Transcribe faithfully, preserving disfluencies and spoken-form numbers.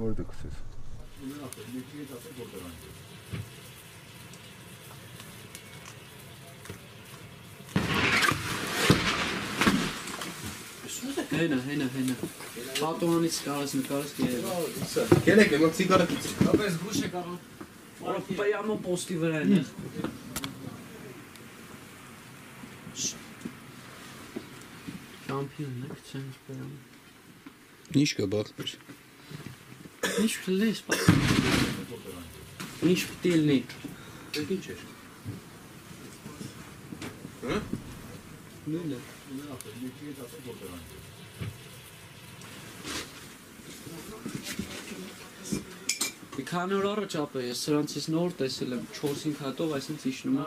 Gördük siz. Heyna, heyna, heyna. Hato hani sikalas mikalas ki. Gelek, ema sigara kiçik. Abi, ez bu şey karan. Oğlum, peyama posti veren. Şampiyon, ne küçük peyama. Nişka bakmış. Hiç leş bak. Hiç değil ne. Peki çeşit. Ha? Böyle. Die kann nur Rohre choppen, jetzt sind sie nicht nord, das ist ein Chosin Kato, weiß nicht, ich nur.